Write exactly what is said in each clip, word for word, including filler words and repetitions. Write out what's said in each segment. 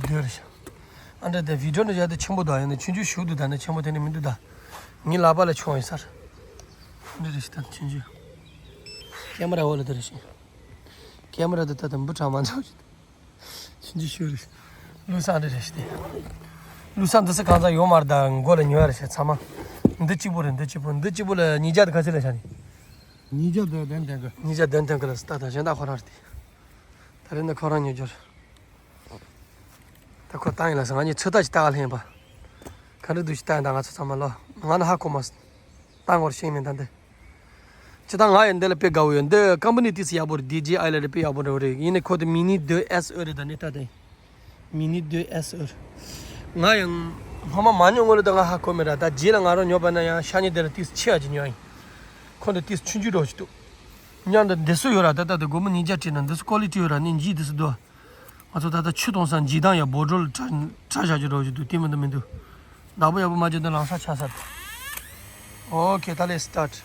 འདི་རེད་ཤག་ཨ་འདྲ་དེ་བི་ཌིའོ་འདི་བཞག་དེ་ཆེན་པོ་དང་ཡང་ན་ཆུང་ཆུང་ཞུགས་འདུག་ད་ནི་ཆེན་པོ་དེ་ནི་མི་འདུག་ད། ངའི་ལག་པ་ལ་ཆུང་བ་ཡིན་སར། འདི་རེད་ཤག་ད་ཆུང་ཆུང་། ཀེ་མ་ར་འོག་ལ་འདི་རེད་ཤག་ཀེ་མ་ར་འདི་ད་དུང་འབུ་གྲང་མ་འདྲ་བ་ཞིག་ཆུང་ཆུང་ཞུགས་རེད་ཤག་བླུགས་ས་འདི་རེད་ཤག་དེ། བླུགས་ས་འདི་སུ་གང་ཚང་ཡོད་མ་རེད་ད་མགོ་ལ་ཉོ་ཡ་རེད་ཤག་ཚང་མ། འདི་གཅིག་པོ་རེད་འདི་གཅིག་པོ་འདི་གཅིག་པོ་ལ་ཉིས་བརྒྱ་དང་ཁ་ཤས་ལ་བཞག་ནི། ཉིས་བརྒྱ་དང་བདུན་བདུན་གི་ཉིས་བརྒྱ་བདུན་བདུན་གི་ལ་སི་ད་ད་གཞན་དག་ཁོ་རང་རེད་དེ། ད་རེས་འདི་ཁོ་རང་ཉོ་རྒྱུ་རེད། ད་ཁོ་བཏང་ཡིན་ལ་ཟེར་ང་གཉིས་ཚོད་ལྟ་ཞིག་ལྟ་ག་ལྷན་པ། ག་འདྲ་འདུག་ཞིག་ལྟ་ཡིན་ད་ང་ཚོ་ཚང་མ་ལོ། ང་ནི་ཧ་གོ་མ་སོང་། བཏང་དགོས་ཤེས་མིན་ད་འདི། ཅི་ད་ང་ཡང་འདི་ལ་དཔེ་དགའ་བོ་ཡོད་འདི་ཀམ་པ་ནི་ཏིས་ཡག་པོ་རེད། ཌི་ཇེ་ཨའི་ལ་རེད་དཔེ་ཡག་པོ་འདྲ་བོ་རེད། ཡིན་ནའི་ཁོ་དེ་མི་ནི་ཌི་ཨེས་ཨོ་རེད་ད་ནི་ད་དེ། མི་ནི་ཌི་ཨེས་ཨོ། ང་ཡང་སྔོན་མ་མ་ཉོ་སྔོན་ལ་ད་ང་ཧ་གོ་མེད་ར་ད་རྗེས་ལ་ང་རང་ཉོ་པ་ན་ཡང་ཤ་ཉེ་དེ་ལ་ཏིས་ཆེ་ཡ་ཅིག་ཉོ་ཡིན། ཁོ་འདི་ཏིས་ཆུང་ཆུང་འདྲ་བོ་ཞིག་འདུག་མཉམ་དུ་འདི་སུ་ཡོད་ར་ད་ལྟ་དེ་སྒོར་མོ་ཉིས་བརྒྱ་སྤྲད་ན་འདི་སུ་ཀོ་ལི་ཊི་ཡོད་ར་ནི་འཇིག་འདི་སུ་འདུག་ང་ཚོ་ད་ལྟ་ཆུ་གཏོང་ས་འཇིག་དང་ཡ་བོ་ཌོལ་གྲ་གྲ་བཞག་རྒྱུ་འགྲོ་རྒྱུ་འདུག་དེ་མི་འདུག་མི་འདུག་བདག་པོ་ཡག་པོ་མ་བྱས་ན་ལང་ས་ཆགས་ས་འདུག་ཨོ་ཁེ་ད་ལས་སི་ཊར་ཊི།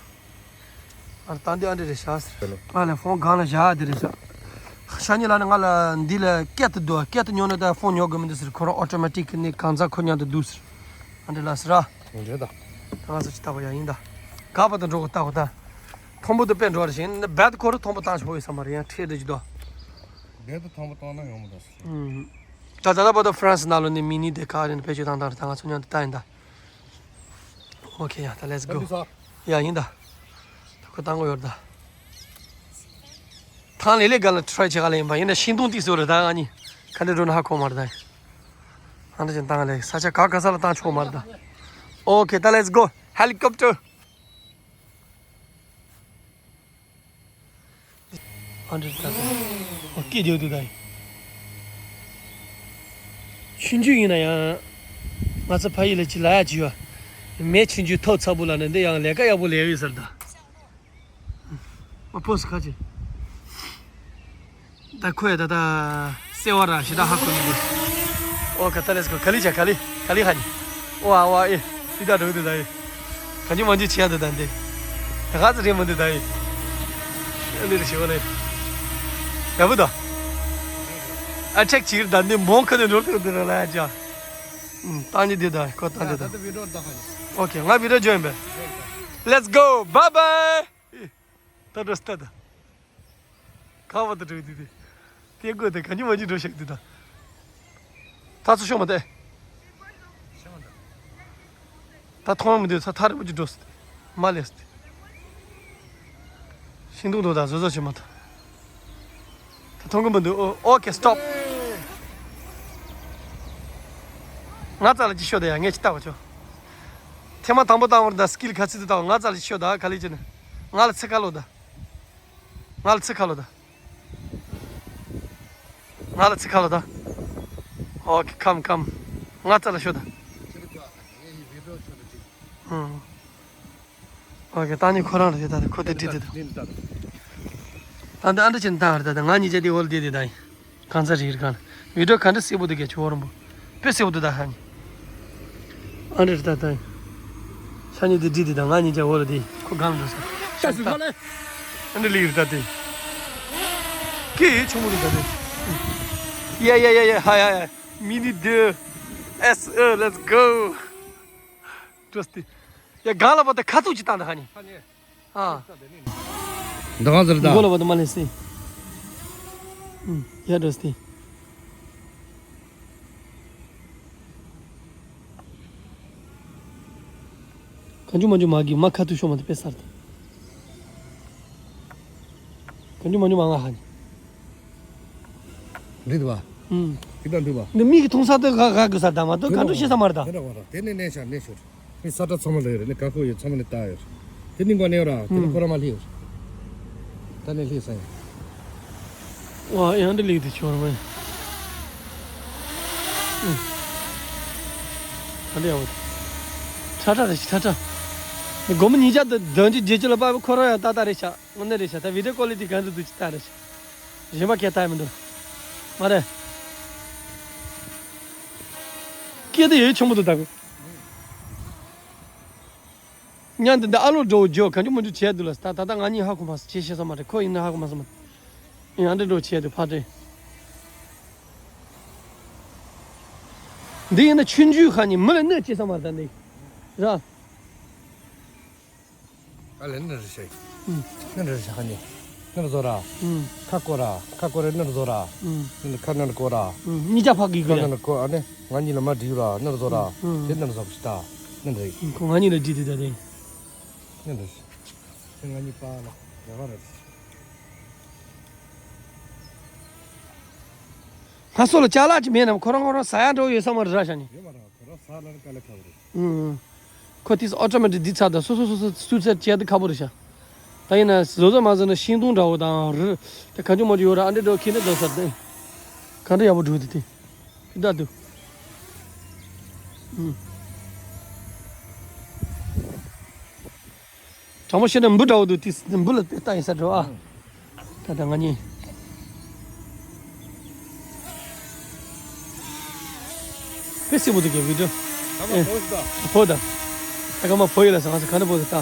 ཨ་ད་འདི་ཨ་འདྲ་རེད་ཤག་ཟེར། ཨ་ལས་ཕོན་སྒང་ལ་བཞག་འདི་རེད་ཤག་ཤ་ཉེ་ལ་ནི་ང་ལ་འདི་ལ་སྐད་དུ་འདུག་སྐད་དུ་ཉོ་ན་ད་ཕོན་ཉོ་དགོས་མི་འདུག་ཟེར། ཁོ་རང་ཨོ་ཊོ་མེ་ཊིག་ནི་གང་ཚ་ཁོ་མཉམ་དུ་འདུག་ཟེར། ཨ་འདྲ་ལ་ཟེར་ར། འདྲ་ད། ད་ང་ཚོ་ཅི་ལྟ་བུ་ཡང་ཡིན་ད། ག་པ་དང་འགྲོ་གི་ལྟ་བུ་ད། མཐོན་པོ་དུ་དཔེ་འགྲོ་བ་རེད་ཤིང་ནི་རྦད་ཁོ་རུ་མཐོན་པོ་བཏང་ཆོག་ཡོད་ས་མ་རེད་ཡང་ཁྲེལ་འདྲ་ཅིག་འདུག་རྦད་དུ་མཐོན་པོ་བཏང་ན་ཡོང་མི་འདུག་ཟེར། ཨུམ། ད་ད་ལྟ་བར་དུ་ཧྥ་རན་སི་ནང་ལོ་ནི་མི་ནི་དེ་ག་རེ་ནི་བེད་སྤྱོད་བཏང་བཏང་རེད་ད་ང་ཚོ་མཉམ་དུ་ལྟ་ཡིན་ད། ཨོ་ཁེ་ཡ་ད་let's go། ཡ་ཡིན་ད། ད་ཁོ་བཏང་གོ་ཡོད་ད། ཐང་ལེ་ལེ་ག་ལ་ཊི་རའི་བྱེད་ག་ལ་ཡིན་པ་ཡིན་ན་ཤིང་སྡོང་ཏིག་སོ་རེད་ད་ང་གཉིས་ག་འདྲ་འགྲོ་ན་ཧ་གོ་མ་རེད་ད། ཨ་འདྲ་ཅན་བཏང་ལེ་ས་ཆ་ག་ག་ས་ལ་བཏང་ཆོག་མ་རེད་ད། ཨོ་ཁེ་ད་let's go helicopter། ཨ་འདྲ་ད་ད། ཨོ་སྐད་རྒྱག་དུས་ད་ཡིན། ཆུང་ཆུང་ཡིན་ན་ཡང་། ང་ཚོ་ཕ་ཡུལ་ལ་ཅི་ལ་ཡ་ཅི་ཡོད། མེ་ཆུང་ཆུང་ཐོག་ཚ་པོ་ལ་ནི་འདི་ཡང་ལས་ཀ་ཡག་པོ་ལས་ཡོད་ཟེར་ད། ཨོ་ཕོ་སི་ཁ་ཅིག་ད་ཁོས་ད་ད་སེ་བ་ར་ཞེ་དྲག་ཧ་གོ་ནི་འདུག་ཨོ་ཁ་ད་let's go ག་ལི་ཆ་ག་ལི་ག་ལི་ཧ་ནི། ཨོ་ཨ་ཨོ་ཨ་ཨེ་དི་ད་འགྲོ་གི་འདུག་ད་ཨེ། ག་ཉུ་མ་ཉུ་བྱེད་ཡ་འདུག་ད་འདི། ད་ག་ཚོད་རེད་མི་འདུག་ད་ཨེ། ཨ་ལི་རི་ཞེ་བ་ལེ། ཡ་བུ་ད། ཨ་ཊེག་བྱེད་ཀྱི་ད་འདི་མོང་ཁ་ནས་འགྲོ་གི་འདུག་ལ་ཡ་ཅག་ཨུམ་ད་ནི་འདི་ད་ཁོ་ད་འདི་ད། ཨོ་ཁེ་ང་བི་ཌིའོ་ཇོ་ཡིན་པས། Let's go bye bye། ད་འགྲོ་སྟེ་ད། ག་བ་ད་འགྲོ་དུས་དེ། དེ་དགོས་དེ་ག་ཉི་མ་ཉི་འགྲོ་ཤག་དུས་ད། ད་ཚོ་ཤོག་མ་དེ། ད་མཐོང་མི་འདུག་ས་ཐག་རིང་པོ་ཅིག་འགྲོ་སྟེ། མ་ལས་སྟེ། ཤིང་སྡོང་དུ་ད་བཟོ་བཟོ་བྱེད་མ་ཐུབ། ད་མཐོང་གི་མི་འདུག་ཨོ་ཨོ་ཁེ་སི་ཊོབ། ང་རྩ་ལ་ཅིག་ཤོག་ད་ཡ་ངས་ཅིག་ལྟ་བ་ཆོག་ཐེངས་མ་དང་པོ་བཏང་བར་ད་སི་ཀིལ་ག་ཚིག་ཏུ་བཏང་བ་ང་རྩ་ལ་ཅིག་ཤོག་ད་ག་ལེ་ཅི་ནི། ང་ལ་ཚིག་ག་ལོ་ད། ང་ལ་ཚིག་ག་ལོ་ད། ང་ལ་ཚིག་ག་ལོ་ད། ཨོ་ཁེ་ཁམ་ཁམ། ང་རྩ་ལ་ཤོག་ད། ཨུང་། ཨོ་ཁེ་ད་ནི་ཁོ་རང་རེད་ད་ཁོ་དེ་བྲིས་དེ་ད། ད་འདི་ཨ་འདྲ་ཅན་ད་རེད་ད་ང་གཉིས་ཆ་དེ་འོལ་དེ་དེ་ད་ཡིན། གང་ཚ་རིག་གང་། བི་ཌིའོ་ག་འདྲ་སེ་བོ་འདུག་གས་ཆུ་བོ་རིན་པོ། དཔེ་སེ་བོ་འདུག་ད་ཧ་ནི། ཨ་འདྲ་རེད་ད་ད། ཤ་ཉེ་དེ་བྲིས་དེ་ད་ང་གཉིས་ཆ་འོ་ལ་དེ་ཁོ་གང་ལ་འགྲོ་ས། ཤ་ཟི་ཐ་ལེ། ཨ་འདྲ་ལིག་རེད་ད་དེ། ཀི་ཆུང་མོ་རེད་ད་དེ། ཡ་ཡ་ཡ་ཡ་ཧ་ཡ་ཡ། མི་ནི་དེ། ཨེས་ཨེ་let's go། འགྲོ་སྟེ། ཡ་གང་ལ་བ་ད་ཁ་ཐུག་ཅིག་བཏང་ད་ཧ་ནི། ཨ། འདི་གང་ཟེར་ད། མགོ་ལ་བ་དུ་མ་ལེ་སི། ཡ་འགྲོ་སྟེ། གང་བྱུང་མ་བྱུང་མ་གི་མ་ཁ་ཐུག་ཤོ་མ་དུ་པེ་སར་ད། གང་བྱུང་མ་བྱུང་མ་ང་ཧ་ནི། འགྲིག་འདུག་བ། ཨུམ། འགྲིག་དང་འགྲིག་བ། འདི་མིག་གི་མཐོང་ས་དུ་ག་ག་དགོས་ས་ད་མ་དུ་གང་འགྲོ་ཤེས་ས་མ་རེད་ད། དེ་འདྲ་བ་ར་དེ་ནས་གནས་ཤར་གནས་ཤོར། མི་ས་ཁྲ་ཚང་མ་ལ་ཡོད་རེད། ནི་ཀ་ཁོ་ཡོད་ཚང་མ་ནི་ལྟ་ཡོད་རེད། དེ་ནི་མགོ་གནས་ར་དེ་ནི་ཁོ་ར་མ་ལྷི་ཡོད་རེད། ད་ནི་ལྷི་ས་ཡིན། ཝ་ཡང་འདི་ལིག་དེ་ཆོར་མེད། ཨུམ། ད་འདི་ཡག་པོ། ཁྲ་ཁྲ་རེད་ཁྲ་ཁྲ། ནི་སྒོར་མོ་ཉིས་བརྒྱ་དང་བདུན་ཅུ་བརྒྱད་ཅུ་ལ་པ་ཁོ་ར་ཡང་ཏག་ཏག་རེད་ཤག་དངོས་གནས་རེད་ཤག་ད་བི་ཌིའོ་ཀོ་ལི་ཊི་གང་དུ་འདུག་ཅི་ལྟ་རེད་ཤག་གཞན་པ་སྐད་བཏང་མི་འདུག་མ་རེད། སྐད་དེ་ཡོད་ཆུང་མོ་འདུག་ད་གོ། མཉམ་དུ་འདི་ཨ་ལོ་འགྲོ་འཇོག་གང་བྱུང་མང་བྱུང་བྱས་འདུག་ལ་ད་ད་ལྟ་ང་གཉིས་ཧ་གོ་མ་སོང་བྱས་ཤེས་ས་མ་རེད་ཁོ་ཡིན་ན་ཧ་གོ་མ་སོང་མ། ཡང་འདི་འགྲོ་བྱས་འདུག་ཕ་དྲེ། འདི་ཡིན་ན་ཆུང་ཆུང་ཁ་ནས་མི་ལ་གནོད་བྱེད་ས་མ་རེད་ད་འདི། ར། ཨ་ལས་ནི་རི་ཤ་ཡི། ཨུམ། ནི་རི་ཤ་ཁ་ནས། ནི་རི་བཟོ་ར། ཨུམ། ཁ་སྐོར་ར། ཁ་སྐོར་ར་ནི་རི་བཟོ་ར། ཨུམ། ནི་ཁ་ནི་རི་སྐོར་ར། ཨུམ། གཉིས་ཆ་ཕག་གི་ཁ་གི་ར། ནི་རི་སྐོར་ཨ་ནི་ང་གཉིས་ལ་མ་འགྲིག་ར་ནི་རི་བཟོ་ར། ཨུམ། དེ་ནི་རི་བཟོ་གི་ཤི་ད། ནི་རི། ཁོ་ང་གཉིས་ལ་འགྲིག་དེ་ད་དེ། ནི་རི། དེ་ང་གཉིས་པ་ལ་རེ་བ་རེད། ང་སོ་ལ་ཅ་ལག་ཅིག་མེད་ནམ་ཁོ་རང་ཁོ་རང་ཟ་ཡ་འགྲོ་ཡོད་ས་མ་རེད་ར་ཤ་ནི། ཡོད་མ་རེད། ཁོ་རང་ཟ་ལ་ནི་དཀའ་ལས་ཁག་པོ་རེད། ཨུམ། ཁོ་དེས་ཨོ་ཊོ་མེ་ཊིག་འདི་ཚ་དང་སོ་སོ་སོ་སོ་སུ་ཚད་བྱས་ཏེ་ཁག་པོ་རེད་ཤག་ད་ཡིན་ན་བཟོ་བཟོ་མ་བཟོ་ན་ཤིང་སྡོང་འདྲ་བོ་དང་རི་དེ་ག་འཇུ་མ་འཇུ་ཡོད་ར་ཨ་འདྲེ་འགྲོ་ཁྱེད་འདྲེ་འགྲོ་ས་དེ་ག་འདྲ་ཡག་པོ་འགྲོ་དེ་དེ་ཕི་ད་དུ་ཨུམ། དྲང་པོ་བཤད་ན་འབུ་འདྲ་བོ་འདུག་དེ་འབུ་ལ་དེ་ལྟ་ཡིན་ས་འགྲོ་ཨ། ད་ལྟ་ང་གཉིས། དཔེ་སྲིད་པོ་འདུག་གས་བི་ཌིའོ། ཨ་མ་ཨེ། བོ་ཞིག་ད། བོ་ད། ད་ག་མ་བོ་ཡོད་ལ་ཟ་ང་ཚོ་ག་འདྲ་བོ་ཟ་ད།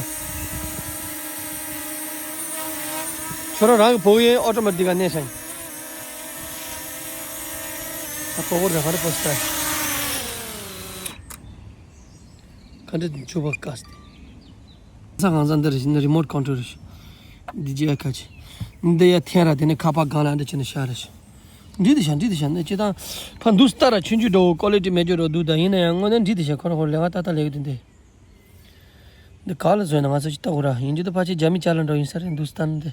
ཁྱོད་རང་རང་གི་བོ་ཡོད་ཨོ་ཊོ་མེ་ཊིག་ག་གནས་ཤིང་། ད་བོ་བོ་ར་ག་འདྲ་བོ་ཟ་ད། ག་འདྲ་འཇུ་བ་དཀའ་སྟེ། ས་གང་ས་འདི་རེད་ཤི་ནི་རི་མོ་ཊི་ཀོན་ཊོལ་རེད་ཤི། འདི་རྗེས་ཁ་ཆེ། འདི་ཡ་འཐེན་ར་དེ་ནི་ཁ་པར་སྒང་ལ་འདི་ཆེ་ནི་ཤ་རེད་ཤི། འདི་དེ་ཤ་འདི་དེ་ཤ་ནི་ཅི་དང་། ཕ་འདུག་སྟ་ར་ཆུང་ཆུང་འགྲོ་ཀོ་ལི་ཊི་མེད་རྒྱུ་འགྲོ་འདུག་ད་ཡིན་ན་ཡང་དངོས་གནས་འདི་དེ་ཤ་ཁོ་རང་ཁོ་ལས་ཀ་ཏག་ཏག་ལས་ཀྱི་འདུག་འདི། འདི་ག་ལ་བཟོས་ན་ང་ཚོ་ཅི་ལྟ་གོ་ར་ཡིན་རྒྱུ་དུ་ཕ་ཆེ་རྒྱ་མི་ཅ་ལ་འགྲོ་ཡིན་ས་རེད་འདུག་སྟ་ནི་འདི།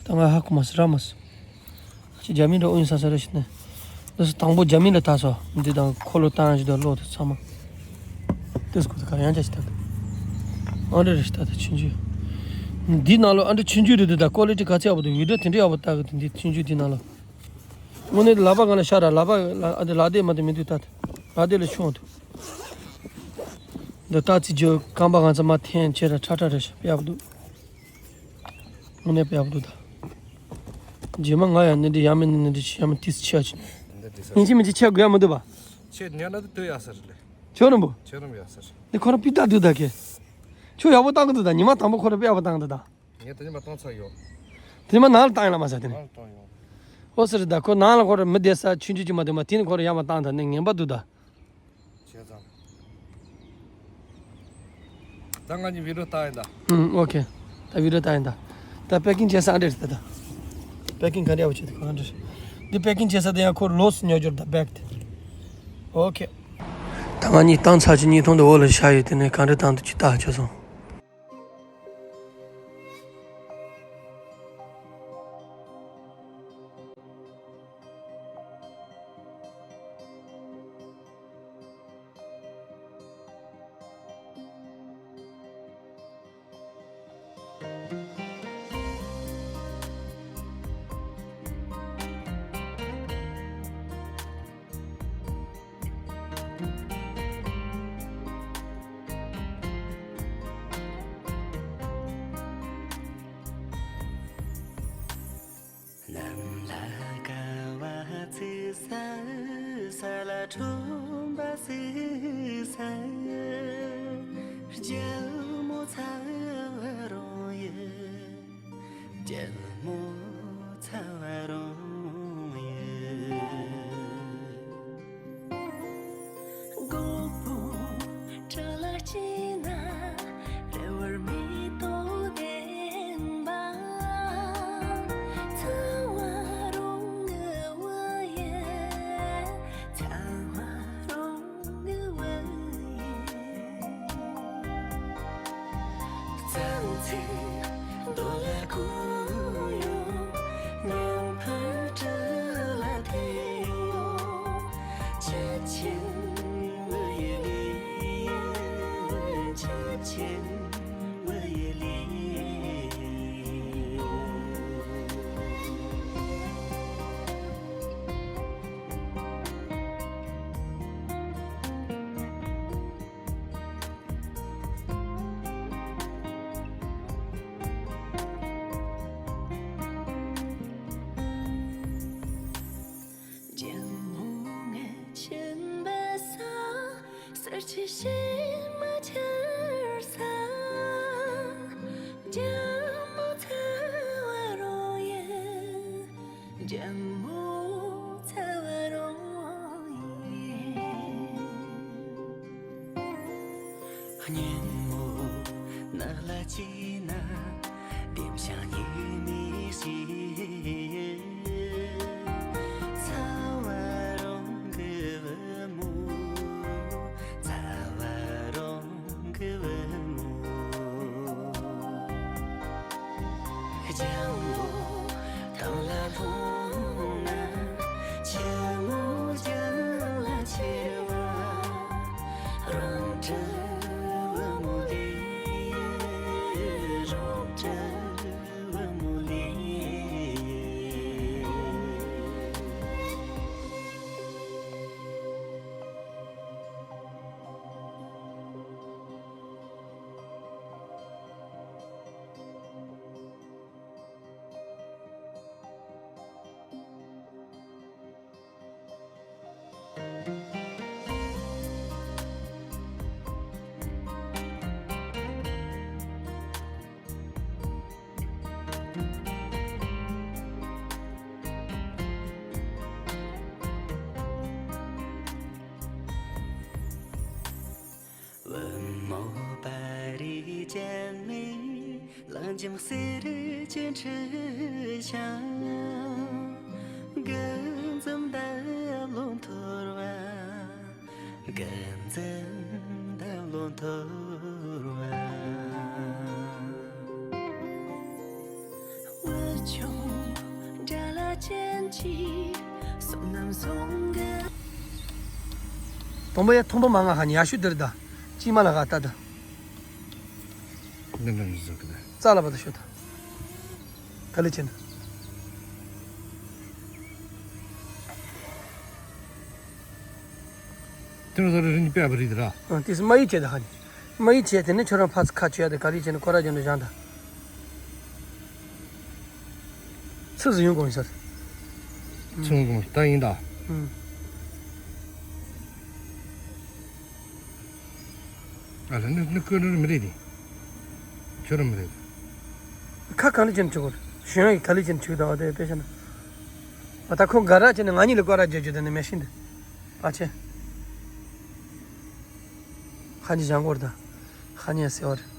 ད་ང་ཧ་གོ་མ་སི་ར་མ་སི། ཅི་རྒྱ་མི་འདྲ་ཨུན་ས་ས་རེ་ཞིག་ནས། འདི་སུ་དང་པོ་རྒྱ་མི་ལ་ལྟ་སོ། འདི་དང་འཁོར་ལོ་བཏང་ཞིག་དང་ལོ་དེ་ཚང་མ། དེ་སུ་ཁུ་ད་ག་ཡང་ཅི་ཞིག་ལྟ་དུ། ཨ་འདྲ་རེ་ཞིག་ལྟ་དུ་ཆུང་ཆུང་། འདི་ནང་ལོ་ཨ་འདྲ་ཆུང་ཆུང་རེད་འདི་ད་ཀོ་ལི་ཊི་ག་ཚད་ཡག་པོ་འདུག་བི་ཌིའོ་དེ་འདྲ་ཡག་པོ་ལྟ་གི་འདུག་འདི་ཆུང་ཆུང་འདི་ནང་ལོ། དངོས་གནས་ལག་པ་གང་ལ་ཤར་ར་ལག་པ་ལ་ཨ་འདི་ལག་དེ་མ་དེ་མི་འདུག་ལྟ་དུ། ལག་དེ་ལ་ཆུང་འདུག་འདི་ལྟ་ཚིག་རྒྱུ་རྐང་པ་གང་ཚང་མ་འཐེན་ཆེ་ར་ཁྲ་ཁྲ་རེ་ཞིག་ཡག་པོ་འདུག་དངོས་གནས་དཔེ་ཡག་པོ་འདུག་ད། རྗེས་མ་ང་ཡང་ནི་འདི་ཡ་མི་ནི་ནི་འདི་ཡ་མི་ཏིས་ཆེ་ཆེ། འདི་འདི་ས་ཉིན་གཅིག་མི་གཅིག་ཆེ་དགོས་ཡ་མི་འདུག་པ། ཆེ་ཉ་ན་དུ་ཡ་ས་རེད་ལེ། ཆོ་རམ་པོ། ཆེ་རམ་ཡ་ས་རེད། འདི་ཁོ་རང་པི་ཏ་འདུག་ད་ཁེ། ཆོ་ཡག་པོ་བཏང་གི་འདུག་ད་ཉི་མ་དང་པོ་ཁོ་རང་པི་ཡག་པོ་བཏང་གི་འདུག་ད། ངས་དེ་ཉི་མ་བཏང་ཚར་ཡོད། དེ་ཉི་མ་ནང་ལ་བཏང་ཡ་ལ་མ་ཟ་དེ་ནི། ནང་ལ་བཏང་ཡོད། ཨོ་ཟེར་ད་ཁོ་ནང་ལ་ཁོ་རང་མི་བསྡད་ས་ཆུང་ཆུང་ཅིག་མ་འདུག་མ་དེ་ནི་ཁོ་རང་ཡག་མ་བཏང་ད་ནི་ངན་པ་འདུག་ད། བྱས་ཙང་། ད་ང་གཉིས་བི་ཌིའོ་ལྟ་ཡིན་ད། ཨུམ། ཨོ་ཁེ། ད་བི་ཌིའོ་ལྟ་ཡིན་ད། ད་པེ་ཀིང་བྱས་ས་ཨ་འདྲེ་རེད་ད། པེ་ཀིང་ག་འདྲ་ཡག་པོ་བྱས་ཏེ་ཁོ་ཨ་འདྲེ་རེད། འདི་པེ་ཀིང་བྱས་ས་དེ་ཡང་ཁོ་ལོས་ཉོ་རྒྱུར་ད་བེག་དེ། ཨོ་ཁེ། ད་ང་གཉིས་བཏང་ཚར་གྱི་གཉིས་ཐོང་དུ་འོག་ལ་བཞག་ཡོད་དེ་ནས་ག་འདྲ་བཏང་འདུག་ཅི་ལྟ་ཆོག་སོང་། ནམ་ལ་དགའ་བ་ཚིག་ས་ས་ལ་ཁྲོམ་པ་སི་ས་རྒྱལ་མོ་ཚ་བ་རོང་ཡི་རྒྱལ་མོ་ཚ་བ་རོང་ཡི། སྒོ་པོ་བྲག་ལ་སྐྱེས་ན་རེ་བར་མེ་ཏོག་ལྡན་པ། ཚ་བ་རོང་གི་བུ་ཡི། ཚ་བ་རོང་གི་བུ་ཡི། གཙང་ཆུ་རྡོ་ལ་ཁུག་ཡོང་། མཉམ་པར་བྲག་ལ་ཐིམ་ཡོང་། ཆུ་ཆེན་བུ་ཡི་གླུ་ཡི། ཆུ་ཆེན་བུ་ཡི་གླུ་ཡི། རྒྱལ་མོ་ངའི་ཆེན་པོའི་ས། གསེར་གྱི་གཤེད་མ་འཕྱར་ས། རྒྱལ་མོ་ཚ་བ་རོང་ཡི། རྒྱལ་མོ་ཚ་བ་རོང་ ཉིན་མོ་ནགས་ལ་ཅི་ན་ལྡེམ་ཤིང་ཉི་མའི་ཞིག་ཚ་བ་རང་གི་བུ་མོ། ཚ་བ་རང་གི་བུ་མོ། ལྗང་མོ་ཐང་ལ་ལྷུང་ན། ཆུ་མོ་ལྗང་ལ་ཆེ་བ། རང་གྲོལ་བུ་མོ་ལེ། རང་གྲོལ་བུ་མོ་ལེ། བུ་མོ་པ་རི་ཅན་ནི། ལང་ཇིང་གསེར་གྱི་འཁྲི་ཤིང་། དགུ་འཛོམས་འདབ་ལོ་འཐོར་བ། དགུ་འཛོམས་འདབ་ལོ་འཐོར་བ། འུ་ཆུང་འདྲ་ལ་ཅན་གྱི་བསོད་ནམས་བཟང་གི། དང་པོ་ཡ་ཐོང་པོ་མ་ང་ཧ་ནི་ཡ་ཤུ་དེར་ད། ཅི་མ་ལ་ག་ལྟ་ད། འདི་འདྲ་མི་བཟོ་གི་ད། རྩ་ལ་བ་ད་ཤོད་ད། ག་ལེ་ཅན། དེ་ནི་ཟོ་རི་རི་ནི་པེ་བ་རི་དེ་ར། ཨ་དེ་སི་མ་ཡི་ཅེ་ད་ཧ་ནི། མ་ཡི་ཅེ་དེ་ནི་ཁྱོད་རང་ཕ་ཚི་ཁ་ཆོད་ཡ་དེ་ག་ལེ་ཅན་ནི་ཁོ་ར་ཅན་དུ་བཞག་ད། ཚུར་ཟིན་ཡོང་དགོངས་ཤར། ཚུར་དགོངས་ད་ཡིན་ད། ཨ་ལ་ནི་ནི་ཀོ་ནི་མི་རེད་དེ། ཁྱོད་རང་མི་རེད། ཁ་གང་ལ་ཅན་ཆུ་གོ། ཞོན་ཡི་ག་ལ་ཅན་ཆུ་ད་བ་དེ་དཔེ་ཤ་ན། ཨ་ད་ཁོང་ག་ར་ཅན་ནི་ང་གཉིས་ལ་ཀོ་ར་རྒྱ་རྒྱུ་དེ་ནི་མེ་ཤིན་དེ། ཨ་ཆེ། ཧ་ནི་ཞང་གོར་ད། ཧ་ནི་ཡ་སེ་བར།